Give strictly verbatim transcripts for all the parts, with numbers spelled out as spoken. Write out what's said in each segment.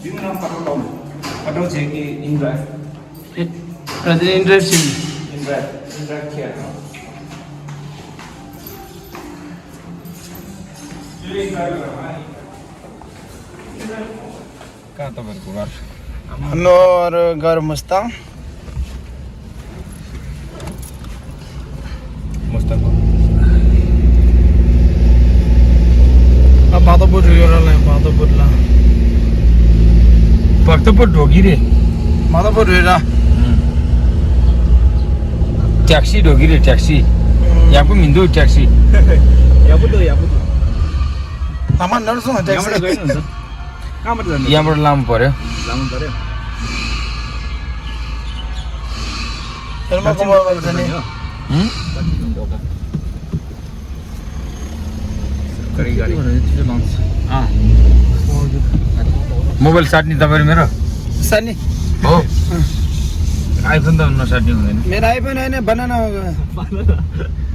ཡིན་ན་ཕ་རོ་ལོ། ཕ་རོ་ཆེ་གི་ཨིན་ར། ཨེ། ཨ་དེ་ཨིན་ར་ཤིང་། ཨིན་ར། ཨིན་ར་ཁྱེར། ཨིན་ར། ཀ་ཏོ་བར་གོ་བར། ཨ་ནོར་གར་མུ་སྟང་། མུ་སྟང་གོ། ཨ་བག་ཏོ་བུ་རུ་ཡོད་ར་ལ་བག་ཏོ་བུ་ལ། བག་ཏོ་བུ་འགྲོ་གི་རེད། བག་ཏོ་བུ་རུ་ར། ཏེག་སི་འགྲོ་གི་རེད་ཏེག་སི། ཡག་པོ་མི་འདུག་ཏེག་སི། ཡག་པོ་འདུག་ཡག་པོ་འདུག་ལ་མ་ནར་སོང་ཏེག་སི། ཡམ་ར་ལམ་པོ་རེད། ལམ་པོ་རེད། ཨེར་མ་གོ་མ་བ་ཟ་ནི། ཧུམ། ཀ་རི་ཀ་རི། ཨ། མོ་བལ་སཊ་ནི་ད་བར་མེ་ར། ས་ནི། ཨོ། ཨའི་ཕོན་ད་ནོ་སཊ་ནི་ཧོ་ནི། མེ་ར་ཨའི་ཕོན་ཨའི་ནི་བ་ན་ན་ཧོ་ག་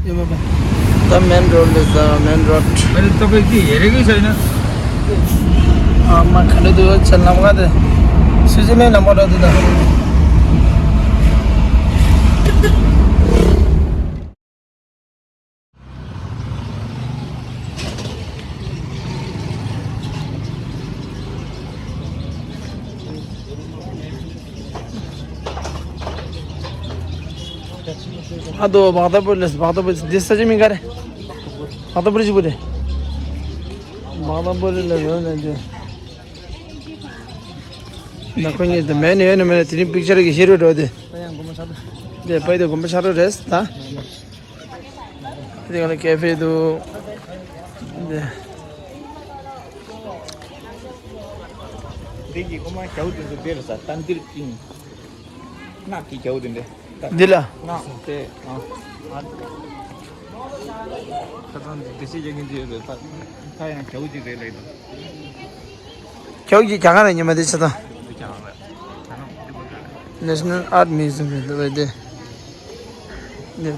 ཡོ་བ་བ། ད་མེན་རོཌ་ལེ་ས་མེན་རོཌ། མེ་རོཌ་ཏོ་པེ་ཀི་ཡེ་རེ་གི་ཤ་ཡིན་ན། ཨ་མ་ཁ་ལེ་དུ་ཆ་ལམ་ག་དེ། སུ་ཇི་ནེ་ལམ་བ་ར་དུ་ད། ཨ་དོ་བག་ད་པུར་ལས་བག་ད་པུར་འདི་ས་ཆ་མིང་ག་རེ། བག་ད་པུར་ཅི་པུ་རེ། བག་ད་པུར་ལས་ཡོང་ནས་འདི། ན་ཁོ་གཉིས་དེ་མེད་ནས་ཡོད་ནས་མེད་ནས་དེ་རིང་པིག་ཅར་གྱི་ཤེས་རོགས་འགྲོ་དེ། དེ་པའི་དེ་དགོན་པ་ཆགས་རོགས་རེད་ད། དེ་ག་ལ་ཀེ་ཧྥེ་འདུག་དེ། དེ་གི་ཀོ་མ་རྒྱའུ་དེ་ཚོ་དེ་རེད་ས་ཏན་ཏིར་ཀིང་། སྔགས་ཀྱི་རྒྱའུ་དེ་འདྲ། འདི་ལ། སྔགས་དེ་ཨ། ཨ། ཁ་སང་དེ་དེ་ཤེས་རྒྱ་ངན་དེ་རེད་ད། ད་ཡང་རྒྱའུ་གཅིག་རེད་ལེགས་དང་། རྒྱའུ་གཅིག་རྒྱ་གར་རེད་ཉི་མ་དེ་ཆ་ད། དེ་རྒྱ་གར་རེད། National Art Museum་རེད་ད་དེ། འདི་ད།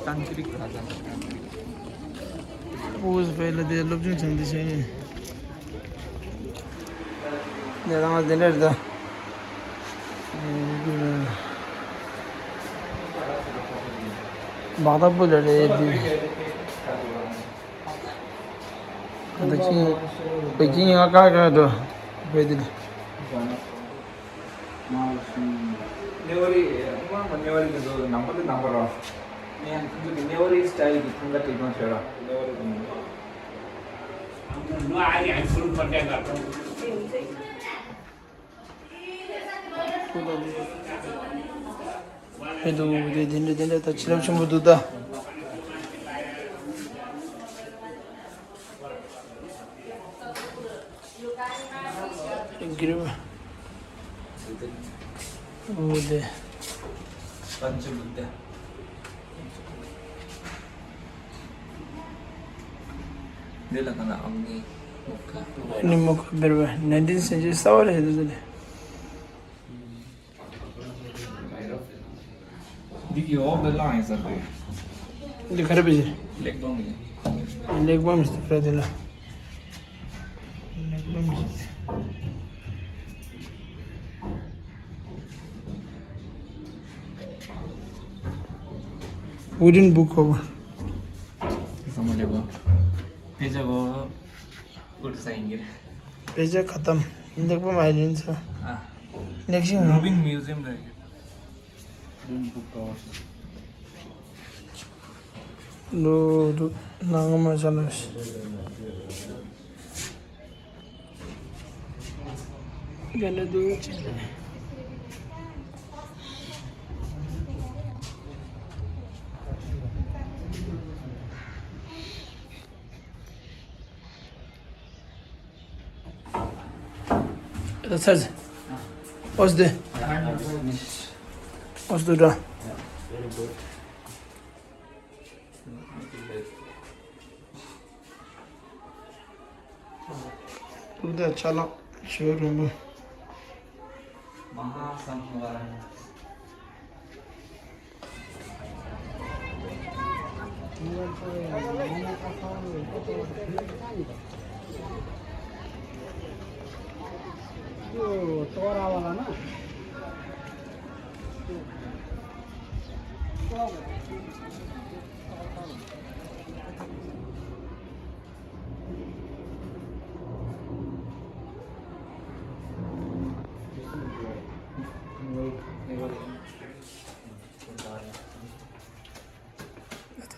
ཏན་ཏིར་ཀ་ཏན་ཏིར། ཨོ་ཟི་ཕེ་ལ་དེ་སློབ་སྦྱོང་བྱང་དེ་བྱས་ནས། ནས་རང་ལ་དེ་འདྲ་རེད་ད། བག་ད་པུ་ལ་རེད་དེ། ད་ཅི་བོད་ཀྱི་ང་ཀ་ཀ་འགྲོ་བོད་དེ། ནེ་ཝ་རི་ཨ་ནེ་ཝ་རི་གི་ནང་པ་དེ་ནང་པ་རོ། ནེ་ཡང་ཁོང་ཚོ་གི་ནེ་ཝ་རི་སི་ཊའིལ་གི་ཐང་ག་དེ་གང་བྱོས་ར་ནེ་ཝ་རི་གི་ནང་པ། ཧེ་དུ་དེ་དེ་འདྲ་དེ་འདྲ་ད་བྱིན་རླབས་ཆེན་པོ་འདུག་ད། གིར་བ། འོ་དེ། པན་ཅ་བུདྡྷ། འདི་ལ་ག་ན་ཨག་ནི་མུ་ཁ། ཨག་ནི་མུ་ཁ་བེར་བ་nineteen century་གསར་བ་རེད་འདུག་དེ། འདི་གི་འོག་ཏུ་གླང་ཡིན་ཟེར་དུས། འདི་ག་རེ་བྱེད། གླེགས་བམ་ཡིན། གླེགས་བམ་ཞིག་ཕར་དེ་ལ། གླེགས་བམ་ཞིག Wooden book cover། ཚང་མ་གླེགས་བམ། དཔེ་ཆ་གོ། ཨུར་ས་ཡིན་གྱི་རེད། དཔེ་ཆ་ཁ་གཏམ། གླེགས་བམ་ཨའི་ལེན་ཚོ། ཨ། གླེགས་ཤིང་། Rubin Museum་རེད། Rubin Book Cover། ལོ་རུ་ནང་མ་ཆ་ལ་ཤི། རྒན་ལ་འདུག་ཅེས། That's it. What's the? What's the draw? Look at that chalak. Sure, remember. महासंवरण। यो तोरा वाला ना।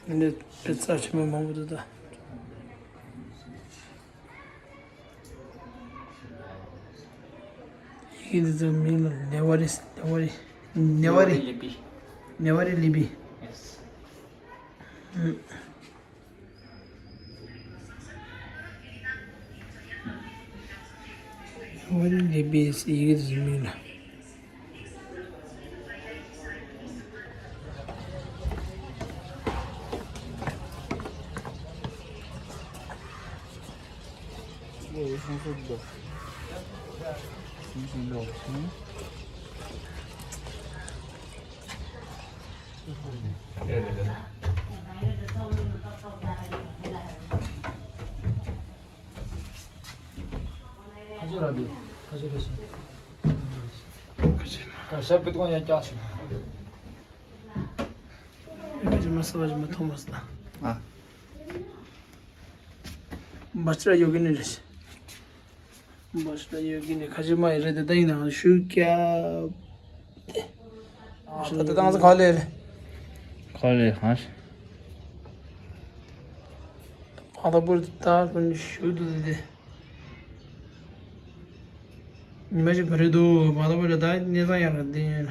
ནས་དཔེ་རྩ་ཆེན་པོ་མང་པོ་འདུག་ད། ཡི་གེ་འདི་ཚོ་མིང་ལ་ནེ་ཝ་རི། ནེ་ཝ་རི། ནེ་ཝ་རི། ནེ་ཝ་རི་ལི་པི། ཡེས། ནེ་ཝ་རི་ལི་པི་ཡི་གེ་འདི་ཚོ་མིང་ལ། བཛྲ་ཡོ་གི་ནི་རེད། བཛྲ་ཡོ་གི་ནི་ཁ་ཆེ་མ་ཡི་རེད་དེ། ད་ཡིན་ནའང་ཤུ་ཀྱ། ད་ལྟ་ང་ཚོ་ག་ལེ་རེད། ག་ལེ་གང་ཞིག་ཕ་ད་པུར་ད་ཀུན་ཤུ་དུ་དེ་དེ། ཉི་མ་ཞིག་བར་དུ་མ་ལ་བར་ད་གནས་ཚང་ཡང་ར་དེ་ཡིན།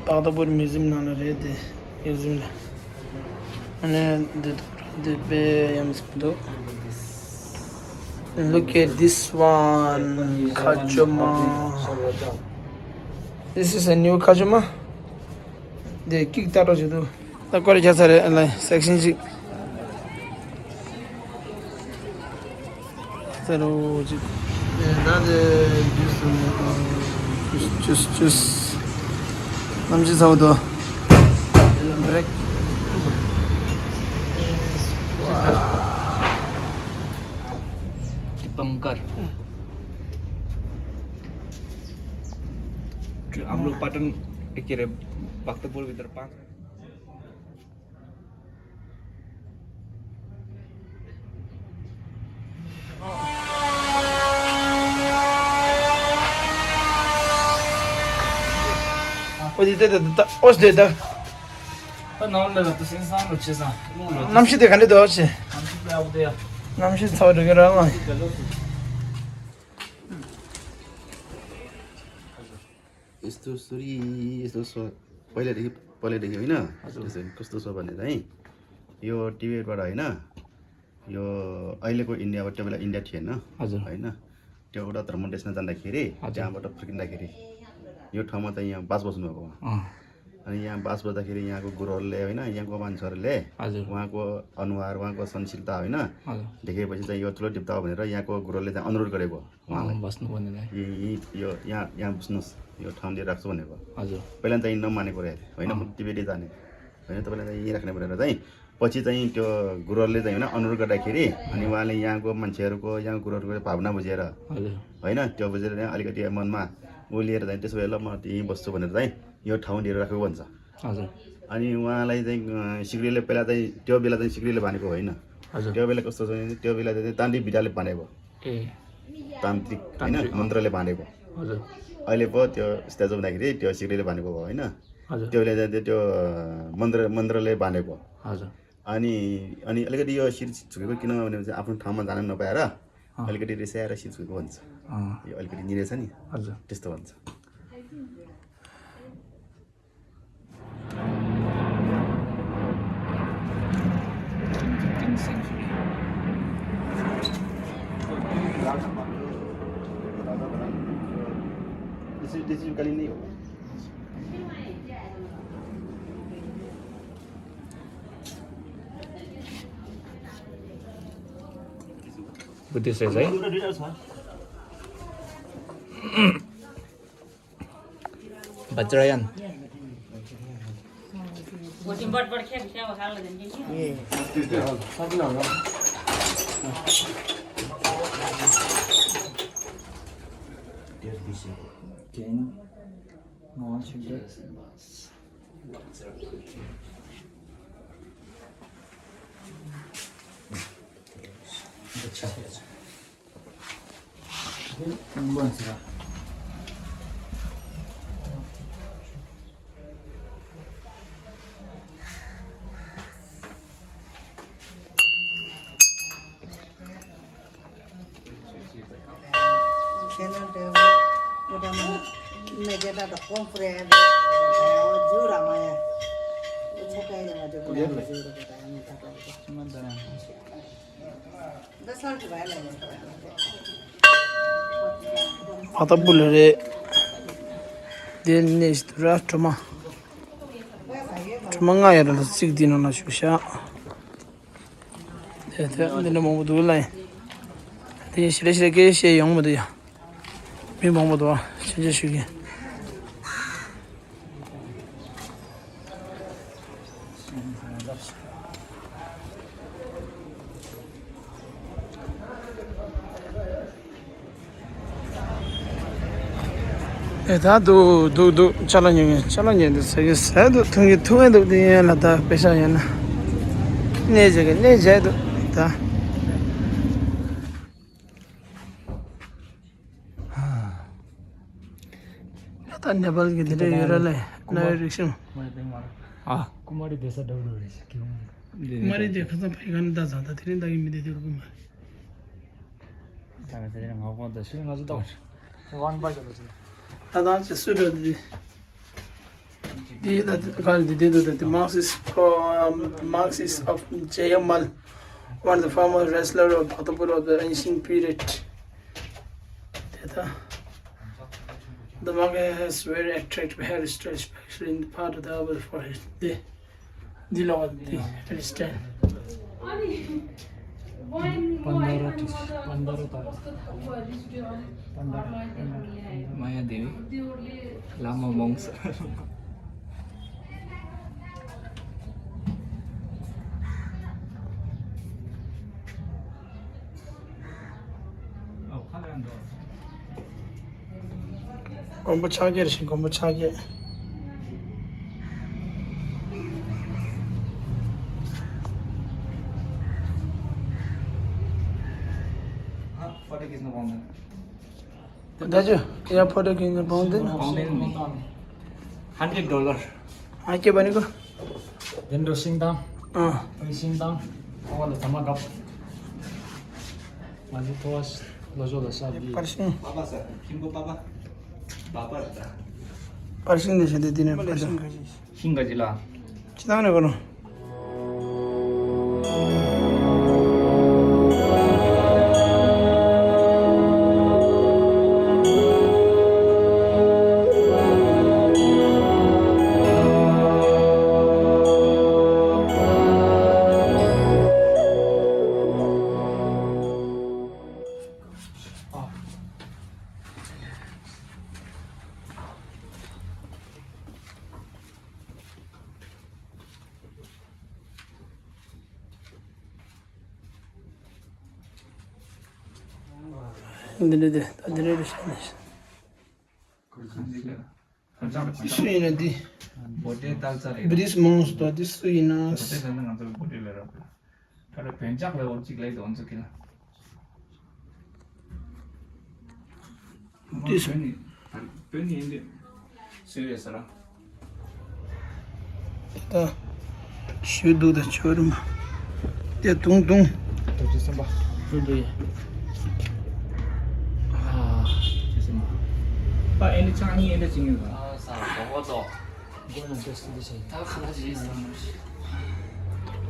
ཏག་ཏག་པུར་མིའུ་ཟི་ཡམ་ནང་ལ་རེད་དེ། མིའུ་ཟི་ཡམ་ལ། ཨ་ནི་འདི་ཐོག་ར་འདི་དཔེ་ཡ་མཚན་འདུག Look at this one. ཁ་ཆེ་མ། This is a new ཁ་ཆེ་མ། འདི་ཀིག་ཏག་ཏག་བྱེད་འདུག་ད་ཀོ་རེ་རྒྱག་ཚར་རེད། ཨ་ལ་སེག་ཤན་ཅིག་ཚར་རོ་ཅིག་ད་དེ་ཇུས་ཇུས་ཇུས་ཇུས། གནམ་གཤིས་ཚ་བོ་འདུག་རེད། दीपंकर। जो हम लोग पाटन के रे, भक्तपुर इधर पाँच। ཨོ་དེ་དེ་དེ་ཨོ་དེ་དེ། ད་ནང་ལ་ལ་དུ་སེང་སང་ལོ་ཆེ་སང་ལོ། གནམ་གཤིས་དེ་ག་འདྲ་འདུག་ཨོ་ཆེ། གནམ་གཤིས་དཔེ་ཡག་པོ་འདུག་ཡ། གནམ་གཤིས་ཚ་བ་འགྲོ་གི་ར་ལ། Esto sería, esto es, पहिलादेखि, पहिलादेखि होइन? हजुर। त्यसरी कस्तो छ भनेर है, यो टिबेटबाट होइन, यो अहिलेको इन्डियाबाट त्यो बेला इन्डिया थिएन। हजुर। होइन? त्यो एउटा धर्म देशमा जाँदाखेरि, हजुर। त्यहाँबाट फर्किँदाखेरि यो ठाउँमा चाहिँ यहाँ बास बस्नुभएको उहाँ। अँ। अनि यहाँ बास बस्दाखेरि यहाँको गुरुहरूले होइन, यहाँको मान्छेहरूले हजुर। उहाँको अनुहार, उहाँको सहनशीलता होइन, हजुर। देखेपछि चाहिँ यो ठुलो देवता हो भनेर यहाँको गुरुहरूले चाहिँ अनुरोध गरेको। उहाँलाई। अँ, बस्नु भनेर। यी, यी, यो यहाँ, यहाँ बस्नुहोस्, यो ठाउँ लिएर राख्छु भनेको। हजुर। पहिला चाहिँ नमानेको रहे, होइन? अँ। म टिबेटै जाने, होइन? तपाईँलाई चाहिँ यहीँ राख्ने भनेर चाहिँ पछि चाहिँ त्यो गुरुहरूले चाहिँ, होइन, अनुरोध गर्दाखेरि अनि उहाँले यहाँको मान्छेहरूको, यहाँको गुरुहरूको भावना बुझेर, हजुर। होइन, त्यो बुझेर चाहिँ अलिकति मनमा ऊ लिएर चाहिँ त्यसो भए ल म यहीँ बस्छु भनेर चाहिँ यो ठाउँ लिएर राखेको भन्छ। हजुर। अनि उहाँलाई चाहिँ, अँ, सिक्रीले पहिला चाहिँ त्यो बेला चाहिँ सिक्रीले भनेको होइन। हजुर। त्यो बेला कस्तो छ भने त्यो बेला चाहिँ तान्त्रिक विद्याले भनेको। ए। तान्त्रिक, होइन? तान्त्रिक, अँ। मन्त्रले बाँडेको। हजुर। अहिले पो त्यो स्ट्याचु बनाउँदाखेरि त्यो सिक्रीले बाँडेको हो, होइन? हजुर। त्यो बेला चाहिँ त्यो, त्यो मन्त्र, मन्त्रले बाँडेको। हजुर। अनि, अनि अलिकति यो शिर झुकेको किन भने चाहिँ आफ्नो ठाउँमा जान नपाएर अँ। अलिकति रिसाएर शिर झुकेको भन्छ। अँ। यो अलिकति निरेछ नि। हजुर। त्यस्तो भन्छ। त्यसरी, त्यसरी उकाली नै हो। बुद्धिस्ट रहेछ है। एउटा दुइटा छ। बच रहा है। ཨ་ད་བུ་ལ་རེད། དེ་ནས་ར་གྲོ་མ། གྲོ་མ་ལྔ་ཡར་ལ་རྩིག་དེའི་ནང་ལ་བཞུགས་ཤག་དེ་དེ་འདི་འདྲ་མང་པོ་འདུག་ལ། དེ་ཞི་རེ་ཞི་རེ་སྐད་བཤད་ཡོང་མི་འདུག་ཡ། མི་མང་པོ་འདུག་ཨ་ཕྱིན་ཆད་ཞུ་གི། ཨེ་ད་འདུག་འདུག་འདུག་ཅ་ལག་ཉོ་མཁན་ཅ་ལག་ཉོས་འདུག་ཟ་གི་ཟ་འདུག་འཐུང་གི་འཐུང་ཨེ་འདུག་དེ་ཡན་ལ་ད་པེ་ཤག་ཡོད་ན། གནས་བྱེད་ཀྱི་གནས་བྱས་འདུག་ད། ད་ནེ་པཱལ་གྱི་དེ་འདྲ་ཡོད་ར་ལས་གནའ་བོའི་རིག་གཞུང་། ཨ། ཀུ་མ་རི་སྡོད་ས་འདྲ་བོ་རེད་ཤག་ཀུ་མ་རི་སྡོད་ཁ་སང་ཕ་གི་ག་ནས་ད་ཟ་ད་དེ་རིང་ད་གི་མི་སྡོད་དེ་རུ་ཀུ་མ་རི། ད་ང་དེ་རིང་ང་དགོངས་ད་ཤི་ང་ཚོ་ཏོག་ཝང་པ་ཞོ་ལོ་ཅི། ད་ད་ཅི་སུ་འགྲོ་དེ། འདི་ད་ག་རེ་འདི་འདི་འདུག་ད་འདི་Marks is pro- um, Marks is of J M Mal, one of the former wrestler of Bhaktapur of the ancient period. དེ་ད། The market has very attractive hairstyle, especially in the part of the upper forehead. འདི། འདི་ལ་བ་འདི་hairstyle། पन्ध्र पन्ध्र त पन्ध्र माया देवी लामा मङ्स। དགོན་པ་ཕྱག་རྒྱ་རེ་ཞིག་དགོན་པ་ཕྱག་རྒྱ། हाँ, फोटो खींचना बंद है। दाजु, यहाँ फोटो खिच्न पाउँदैन? पाउँदैन नि। Hundred dollar. हाँ, के भनेको? डेन्डो सिङताम। अँ। अनि सिङताम। अब त धम्म गप। मान्छे थोस लजो ल साथी। पर्सिङ। पापा छ, खिमको पापा। पापा छ। पर्सिङ देश दिने पर्सिङ। ཤིང་ག་ཅི་ལ། ཅི་ཐང་ནས་གོ་ནོ། འདི་འདྲ་དེ་ད་འདི་འདྲ་རེད་ཤག་ནས། འདི་སུ་ཡིན་ན་འདི། བོ་ཏའི་ཏཱ་ལ་ཙཱ་རེད། བུ་དིསྟ་མོང་སི་དང་འདི་སུ་ཡིན་ན། བོ་ཏའི་ཏཱ་ལ་ང་ཚོ་བོ་ཏའི་ལ་རག་གི། ད་ལྟ་བོན་ཆག་ལ་འོར་ཅིག་ལས་དོན་ཚོ་གི་ལ། དེ་བོན་ནི་བོན་ནི་ཡིན་དུས་སུ་རེད་ཟེར་ར། དེ་ད་ཞུ་འདུག་ད་ཆོས་རིམ་པ། དེ་དུང་དུང་། རྡོ་རྗེ་སེམས་དཔའ། རུ་འདུག་ཡ། ཨ། རྡོ་རྗེ་སེམས་དཔའ། ཨ་ཨེ་འདྲ་ཆང་གཉིས་ཨེ་འདྲ་བྱིན་ཡོད་པ། ཨ་ས་གོ་གོ་ཚོ།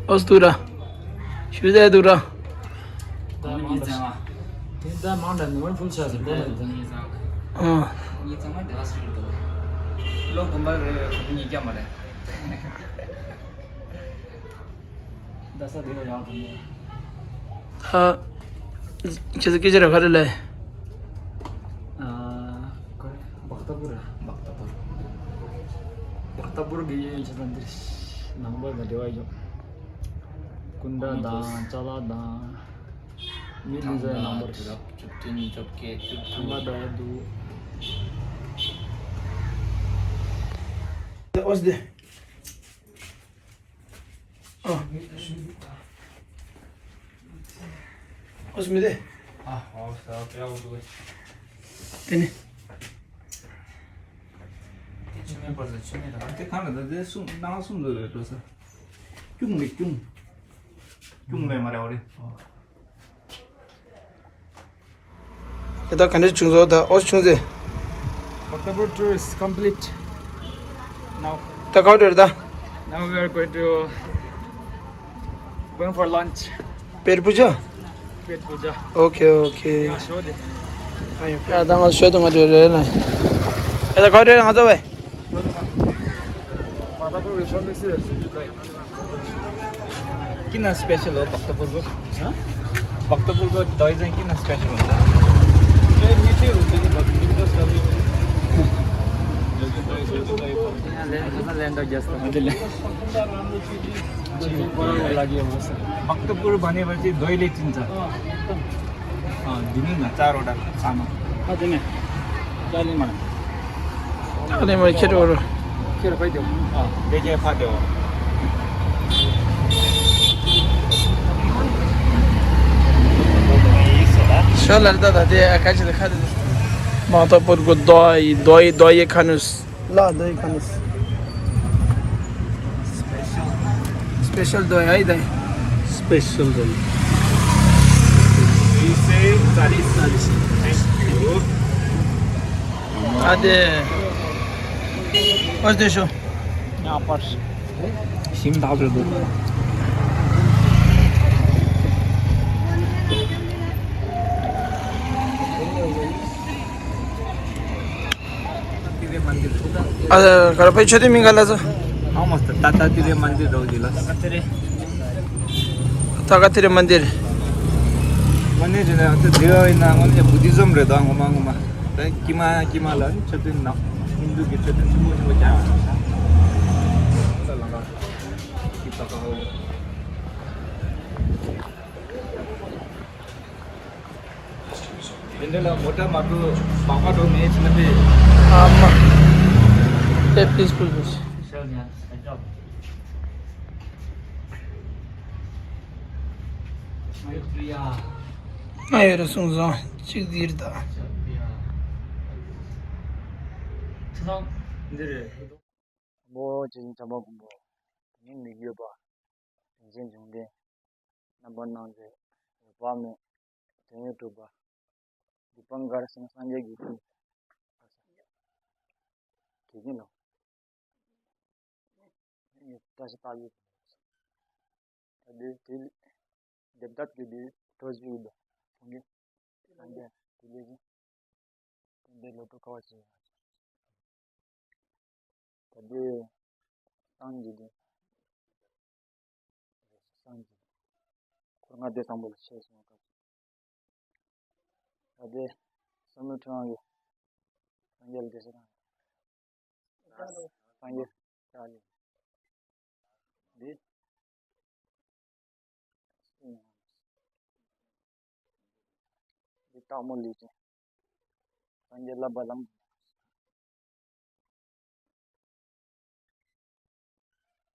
ཨོ་སྟུ་ར། ཞུ་ཟེར་འདུག་ར། ད་མང་ད། དེ་ད་མང་ད་ནི་ཝན་ཕུལ་ཆ་ཟེར་གོ་ལ་ད། ཨ། ལོ་གོམ་པ་རེ་ཁོ་གཉིས་ཀྱང་མ་རེད། ད་ས་དེ་ལ་ཡང་དུ་ནི། ད། ཁྱེད་ཚོ་སྐད་ཆ་ར་ག་རེ་ལས། ཨ། འདི་ཡན་ཆད་ཚང་འདིར་ནང་པ་དང་འབྲེལ་བ་ཡོད། སྐུ་འདྲ་དང་ཅ་ལག་དང་། མི་འདི་ཚོའི་ནང་པར་བཅུ་གྲངས་དང་བཅོ་བརྒྱད་བཅུ་ཐམ་པ་དང་ཡོད་འདུག། ཨོ་སི་དེ། ཨ། ཨོ་སི་མི་དེ། ཨ། ཨོ་སི་ཨ་པེ་ཨོ་དུ། དེ་ནི། དེ་ཆུ་མེད་པར་ཟ་ཆུ་མེད་ར། དེ་གང་ལ་ད་དེ་གསུམ་ནང་གསུམ་ལ་རེད་འགྲོ་ས། ཀྱུང་མེད་ཀྱུང་། ཀྱུང་མེད་མ་རེད་ཨོ་རེད། དེ་ད་ག་འདྲ་བྱུང་སོང་ད་ཨོ་བྱུང་ཚེ། Bhaktapur tour is complete now. ད་ག་འདྲ་ད། Now we are going to going for lunch. Pet puja? Pet puja. Okay, okay. Yeah, show them. ཡ་ད་ང་ཤོད་དུ་ང་འདྲ་རེད་ན། ཡ་ད་ག་འདྲ་ང་ཚོ་བས། किन स्पेशल हो भक्तपुरको? भक्तपुरको दही चाहिँ किन स्पेशल हुन्छ? मिठै हुन्छ नि। यहाँ ल्यान्ड, ल्यान्ड अफ गेस्ट त मैले ल्याएँ। भक्तपुर भनेपछि दहीले चिन्छ। अँ, दिनु न चारवटा चामल। अँ, दिने। चालिमा। चालिमा खेर गर। खेर फाइदेऊ। अँ, बेके फाइदेऊ। ཤོ་ལར་ད་ད་དེ་ཨ་ཁ་ཅི་ད་ཁ་དེ། མ་ཏོ་པུར་གོ་དོ་ཡི་དོ་ཡི་དོ་ཡི་ཁ་ནུས། ལ་དོ་ཡི་ཁ་ནུས། སྤེ་ཤལ་དོ་ཡི་ཨི་དེ། སྤེ་ཤལ་དོ་ཡི། ཨ་དེ། ཨོ་དེ་ཤོ། ཉ་པར། ཞིམ་ཐག་ཆོད་འདུག། ཨ་གར་པའི་ཆོས་དེ་མིང་ག་ལ་ཟ། ཨ་མ་སྟ་ཏ་ཏ་ཏི་རེ་མན་དི་རོ་ཇི་ལ། ཏ་ཀ་ཏི་རེ་མན་དི་རེ། མན་དི་རེ་ན་ཏ་དེ་བ་ཡིན་ན་ང་ནི་བུ་དི་ཛམ་རེད་ད་ངོ་མ་ངོ་མ། ད་ཀྱི་མ་ཀྱི་མ་ལ་ཆོས་དེ་ན་ཧིན་དུ་གི་ཆོས་དེ་ཆེན་པོ་ཆེན་པོ་ཀྱང་། དེ་འདྲ་ལ་མོ་ཊ་མ་འགྲོ་མང་པ་འགྲོ་མེད་ཕྱིན་ན་དེ། ཨ་མ། དེ་པིས་ཕུལ་བུ། ང་ཡོད་རེད་གསུངས་སོང་གཅིག་འདིར་ད། འདི་རེད། མོ་ཇི་བཞིན་བྱམས་པ་མགོན་པོ། དེ་ཉིད་མི་བསྐྱོད་པ། རིན་ཆེན་འབྱུང་ལྡན། རྣམ་པར་སྣང་མཛད། འོད་དཔག་མེད། དོན་ཡོད་གྲུབ་པ། དི་པང་གར་སེང་སངས་རྒྱས་ཀྱི་སྐུ། དེ་ཉིད་ལ། བཀྲ་ཤིས་རྟགས་བརྒྱད། ད་དེ་དེ་སྡེབ་ལྟ་དེ་དེ་གྲོ་བཞི་ཡོད་པ། ཁོང་གིས་སངས་རྒྱས་དེ་ལས་ཀྱི་དེ་འདྲའི་ལོ་ཐོ་ཁ་བ་བྱས། ད་དེ་སངས་རྒྱས་དེ། སངས་རྒྱས། འཁོར་ལྔ་སྡེ་བཟང་པོ་ལ་ཆས་སོང་སྐབས། ད་ལྟའི་བསམ་བློ་ཁྲོད་ཀྱི་སངས་རྒྱས་ལ་བདེ་གཤེགས་དང་། སངས་རྒྱས་ལ་འདི། འདི་སྟག་མོ་ལུས་ཅན། སངས་རྒྱས་བསླབ་པ་ལམ།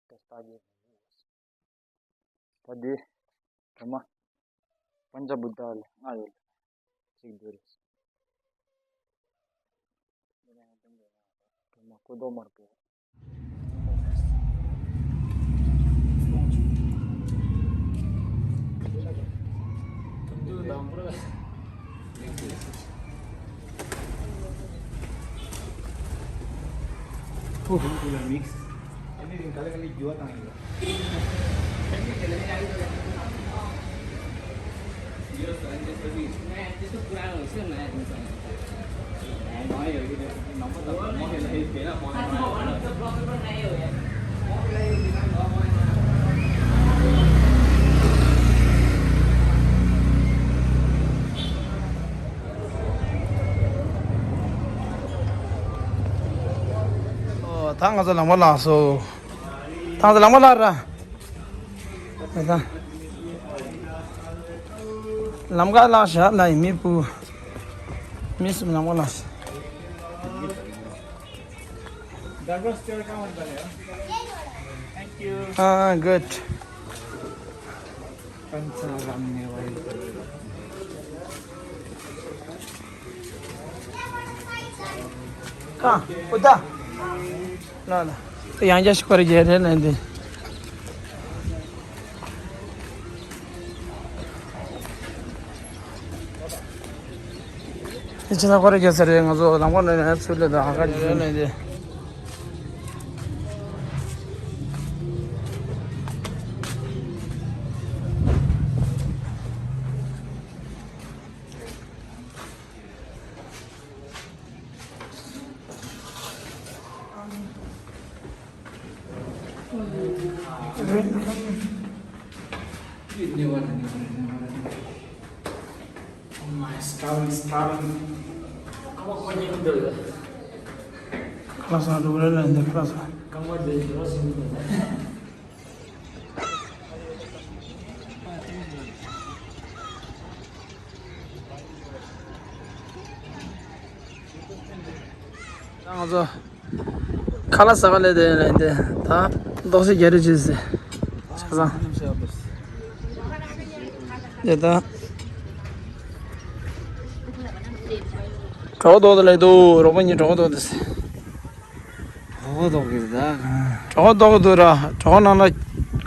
ད་ལྟ་གི་ད་འདི་དྲི་མ་པཉྩ་བུ་ཏ་ལ་ལྔ་ཡོད་ལ་གཅིག་འདི་རེད། དྲི་མ་སྐུ་མདོག་དམར་པོ། ཨོ་ ད་ང་ཚོ་ལམ་ཁ་ལངས་སོང་། ད་ང་ཚོ་ལམ་ཁ་ལངས་ར། ད་ལམ་ཁ་ལངས་ཤག་ལ་ཡིན་མི་བུ། མི་གསུམ་ལམ་ཁ་ལངས་ཤག Thank you. Ah, good. ཀ་ཨུ་ད། ལ་ལ། ཡང་བསྐྱར་ཞིག་པར་རྒྱལ་རེད་ལན་འདི། དེ་ཕྱི་ནང་སྐོར་རྒྱག་ས་རེད། ང་ཚོ་ལམ་ཁ་ནས་ཚུར་སླེབས་དང་ཨ་ཁ་ཅིག་ལེན་ཏེ། ཁ་ལག་ཟ་འགྲོ་གི་རེད་ལ་འདི་ཁ་ལག་ཟ། ང་ཚོ་ཁ་ལག་ཟ་ག་སླེབས་དེ་ལ་འདི་ད་རྡོག་སེ་རྒྱ་རི་ཅི་ཟེ་ཆ་ཚང་། དེ་ད་གྲོགས་རྡོག་དེ་ལ་འདུག་རོགས་པ་གཉིས་གྲོགས་རྡོག་དེ་ཟེ། གྲོགས་རྡོག་གི་ད། གྲོགས་རྡོག་གི་འདུག་ར། གྲོགས་ནང་ལ་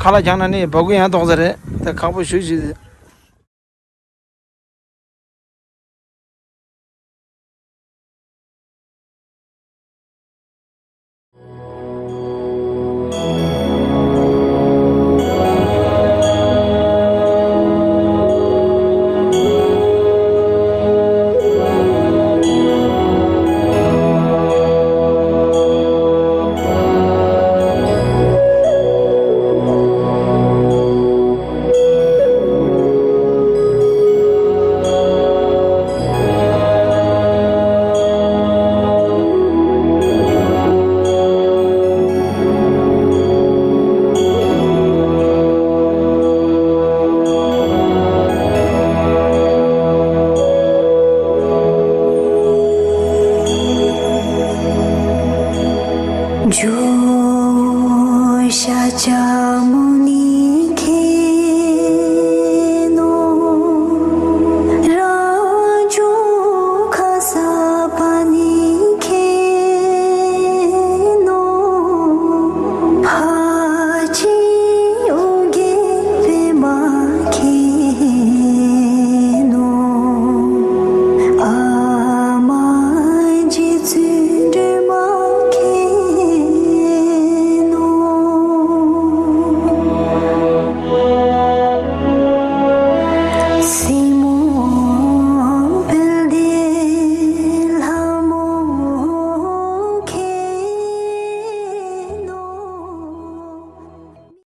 ཁ་ལག་རྒྱག་ན་ནི་སྦ་ཁུག་ཡང་རྡོག་ཟེ་རེད། དེ་ཁག་པོ་ཞུ་ཞིག